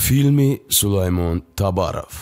Филми Сулаймон Табаров.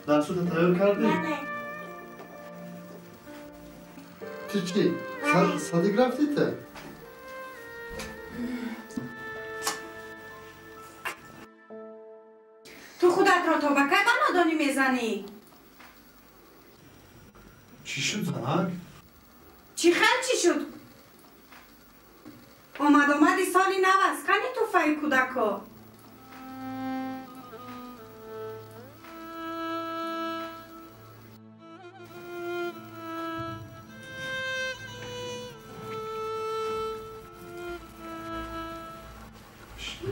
درسوت تیار کردی؟ بله. تو چی؟ صدیق رفتی تا؟ تو خودت را تا به کی به نادانی میزنی؟ چی شد زنک؟ چی خیل چی شد؟ اومد اومدی سالی نو است کنی توفه کودکو.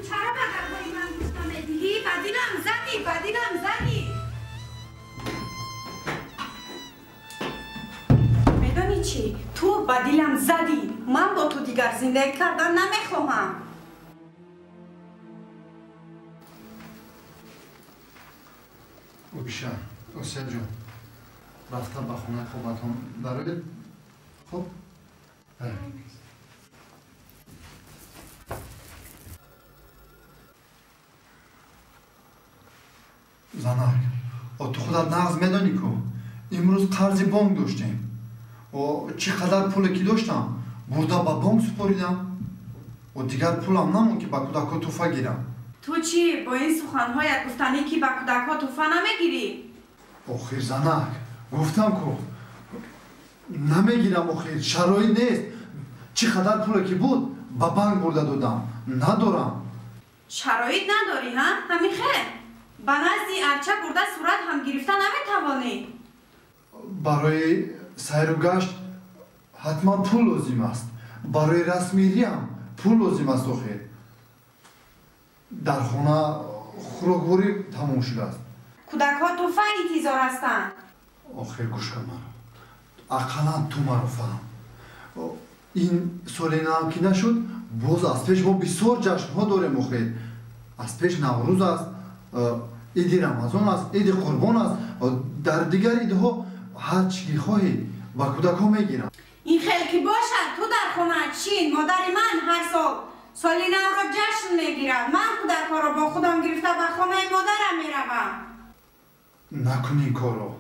چرا به حرفای من گوش نمیدهی؟ به دلم زدی، به دلم زدی. میدانی چی؟ تو به دلم زدی. من با تو دیگر زندگی کردن نمیخواهم. اوبیشا، اوسیا جون، رفتم به خونه خوبتون برای خب؟ زنک، تو خودت نغز میدانی که امروز قرض بانک داشتیم و چقدر پول که داشتم برده به بانک سپریدم و دیگر پولم نمون که به کودک‌ها توفه گیرم. تو چی؟ با این سخنهایت گفتنی که به کودک‌ها توفه نمیگیری؟ آخر زنک، گفتم که نمیگیرم، آخر شرایط نیست. چقدر پول که بود به بانک برده دادم، ندارم. شرایط نداری ها؟ همین خیر. به نزدی ارچه برده صورت هم گرفته نمیتوانی. برای سیر و گشت حتما پول لازم است. برای رسمیری هم پول لازم است. آخر در خانه خوراکوری تمام شده است. کودک ها توفه انتظار هستند. آخر گوش کن مرا، اقلا تو مرا فهم. این سال نو که نشد باز از پیش ما بسیار جشن ها داریم. آخر از پیش نوروز است، عید رمضان است، عید قربان است. در دیگر عیدها هر چی خواهی با کودک ها میگیرم. این خیلی که باشد تو در خانه چین. مادر من هر سال سال نو را جشن میگیرد. من کودک ها را با خودم گرفته به خانه مادرم میروم. نکنی این کارو.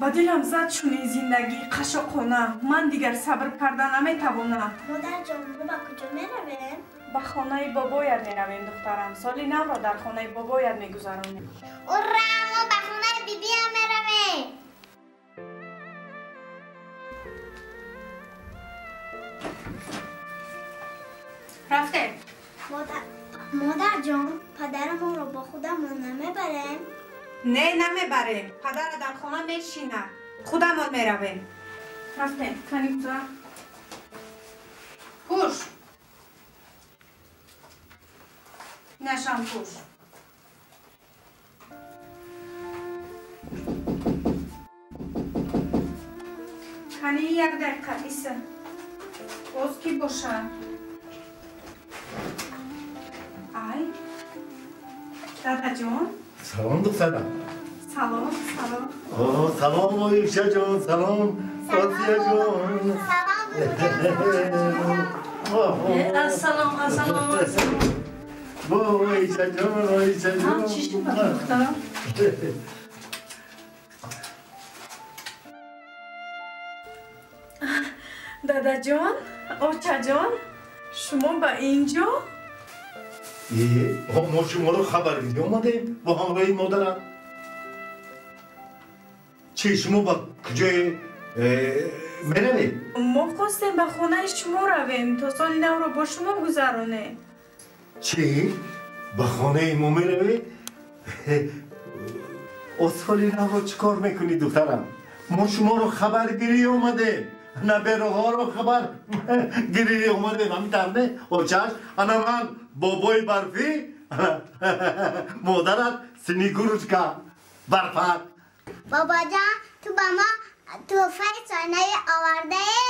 ба дилам зад чунин зиндагии қашоқона. Ман дигар сабр карда наметавонам. Модарҷон, мо ба куҷо меравем? Ба хонаи бобоят меравем, духтарам. Соли навро дар хонаи бобоят мегузаронем. Ура, мо ба хонаи бибиям меравем. Рафтем. Модарҷон, падарамонро бо худамон намебарем? Не, намебарем. Падара дар хона мешинад. Худамон меравем. Рафтем. Кани гузар. Пӯш. Нашам пӯш. Кани як дақиқа иса. Боз кӣ бошад? Ай, дадаҷон. Салом, духтарам. Салом, салом. Салом, Оишаҷон, салом, Осияҷон. Салом, Ассалом, ассалом. Оишаҷон, Оишаҷон. Чӣ шуд, духтарам? Дадаҷон, очаҷон, шумо ба инҷо? Мо шуморо хабаргирӣ омадем бо ҳамроҳи модарам. Чӣ, шумо ба куҷое меравед? Мо хостем ба хонаи шумо равем, то соли навро бо шумо гузаронем. Чӣ? Ба хонаи мо меравед? О, соли навро чӣ кор мекунӣ, духтарам? Мо шуморо хабаргирӣ омадем. Набераҳоро хабаргирӣ омадем. Ҳамин тавр не, очаш? Ана ман бобои барфӣ, модарат Снегурочка барфак. Бобоҷон, ту ба мо тӯҳфаи соли овардаӣ?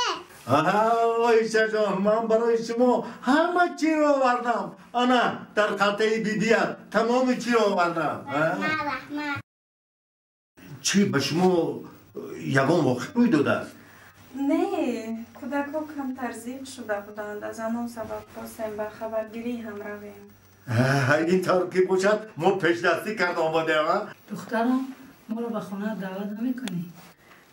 Оишаҷон, ман барои шумо ҳама чиро овардам. Ана дар қалтаи бибият тамоми чиро овардам. Раҳмат. Чӣ, ба шумо ягон воқеа рӯй додааст? Не, кӯдакҳо камтар зиқ шуда буданд. Аз ҳамон сабаб хостем ба хабаргирӣ ҳам равем. Ин тавр ки бошад, мо пешдастӣ карда омадем. Духтарам, моро ба хона даъват намекунӣ?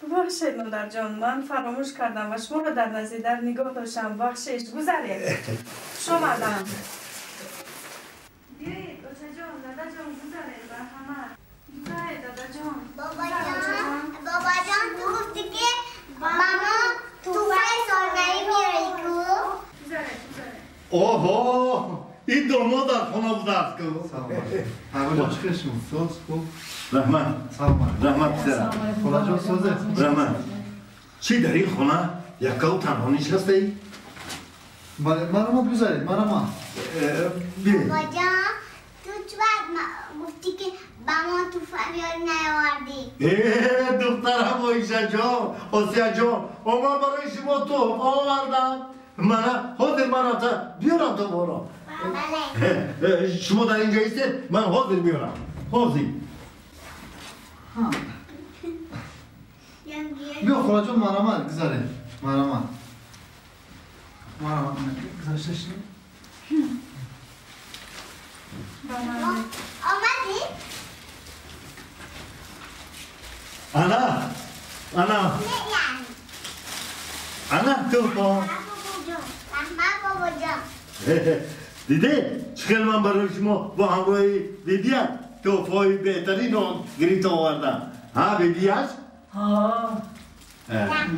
Бубахшед, модарҷон, ман фаромӯш кардам ва шуморо дар назди дар нигоҳ доштам. Бахшиш, гузаред. Хуш омадам. Биёед, очаҷон, дадаҷон, гузаред, марҳамат. Гузаред, дадаҷон. Бобоҷон, ту гуфтӣ ки ба мо тӯҳфаи солнавӣ меорӣ ку? Гузаред, гузаред. Оҳо, ин домод дар хона будааст ку. Салом. Чӣ хел шумо? Соз, хуб? Раҳмат. Салом. Раҳмат, писарам. Холаҷон, созе? Раҳмат. Чӣ дар ин хона яккаву танҳо нишастаӣ? Бале, марҳамат, гузаред, марҳамат. Бобоҷон, ту чӣ вақт гуфтӣ ки ба мо тӯҳфа меорӣ, наовардӣ? Духтарам Оишаҷон, Осияҷон, ман барои шумо тӯҳфа овардам. Мана ҳозир ман рафта биёрам тӯҳфаро. Шумо дар инҷо истед, ман ҳозир меорам. Ҳозир. Биё, холаҷон, марҳамат, гузаред. Марҳамат. Марҳамат, гузашта шунед. Омадӣ? Ана, ана. Ана тӯҳфа. Раҳмат, бобоҷон. Дидед, чӣ хел ман барои шумо бо ҳамроҳи бибият тӯҳфаҳои беҳтаринро гирифта овардам. Ҳа, бибияш?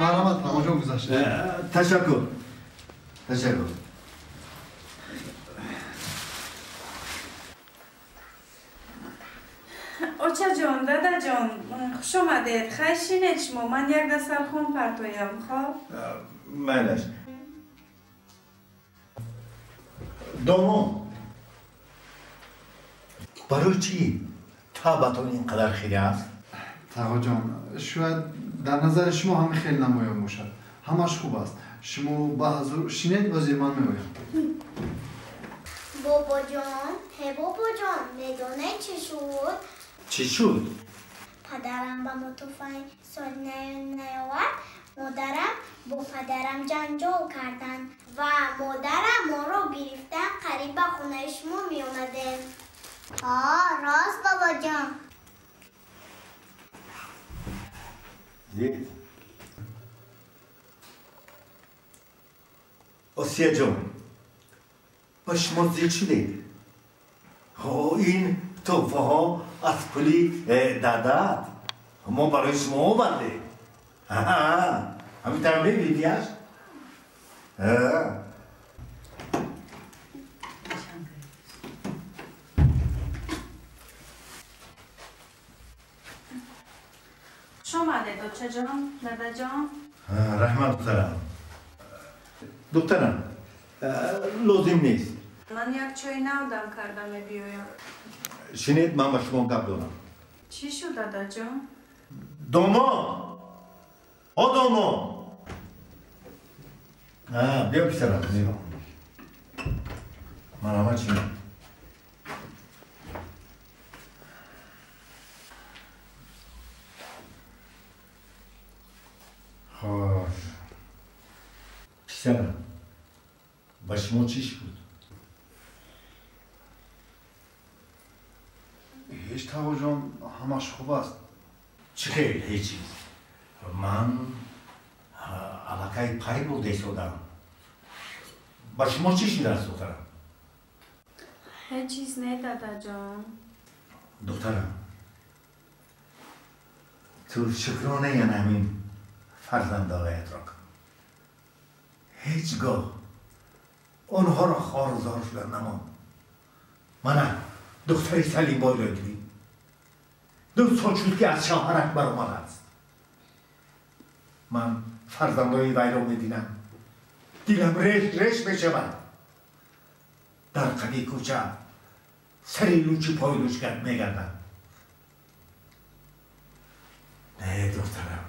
Марҳамат, бобоҷон, гузашта. Ташаккур. Ташаккур. Очаҷон, дадаҷон, хуш омадед. Хайр, шинед шумо, ман як дастархон партоям, хоб? Майлаш. Домон, барои чӣ табатон ин қадар хире аст? Тағоҷон, шояд дар назари шумо ҳамин хел намоён бошад. Ҳамаш хуб аст. Шумо ба ҳазур шинед, ҳозир ман меоям. Бобоҷон, ҳе бобоҷон, медонед чӣ шуд? Чӣ шуд? Падарам ба мо тӯҳфаи соли наовард. Модарам бо падарам ҷанҷол карданд ва модарам моро гирифта қариб ба хонаи шумо меомадем. Рост, бобоҷон. Осияҷон, ба шумо зиқ шудед? Ин тӯҳфаҳо аз пули дадаат мо барои шумо овардем. Ҳамин тавр мебинияш? Хуш омадед, очаҷон, дадаҷон. Раҳмат, духтарам. Духтарам, лозим нест. Ман як чойи нав дам карда мебиёям. Шинед, ман ба шумо гап дорам. Чӣ шуд, дадаҷон? Домод! Домод! О, домод! Биё писарам, марҳамат чӣ? Хош, писарам, ба шумо чӣ шуд? Ҳеҷ, тағоҷон, ҳамаш хуб аст. Чӣ хел ҳеҷ чиз? Ман аллакай пай бурда истодам. Ба шумо чӣ шудааст, духтарам? Ҳеҷ чиз не, дадаҷон. Духтарам, ту шукронаи ҳамин фарзандоятро кун. Ҳеҷ гоҳ онҳоро хорузор шуда намон. Мана духтари Салимбойро дидӣ? 2 сол шуд, ки аз шавҳараш баромадааст. Ман фарзандои вайро мединам, дилам реш реш мешавад. Дар қади кӯча сари лучи пои луч мегардад. Не, духтарам,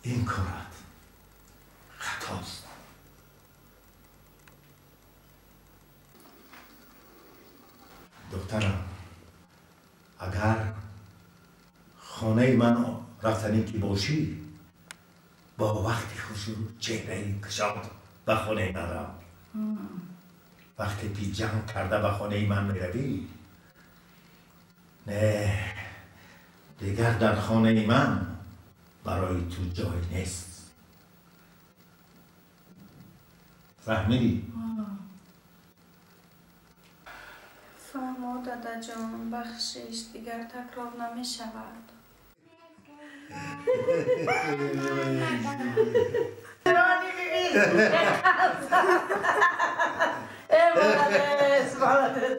ин корат хатост. Духтарам, агар хонаи ман рафтанӣ ки бошӣ, бо вақти хушу чеҳраи кушод ба хонаи ман рав. Вақте ки ҷанг карда ба хонаи ман меравӣ, не, дигар дар хонаи ман барои ту ҷой нест. Фаҳмидӣ? Фаҳмо, дадаҷон, бахшиш, дигар такрор намешавад. Молодец, молодец.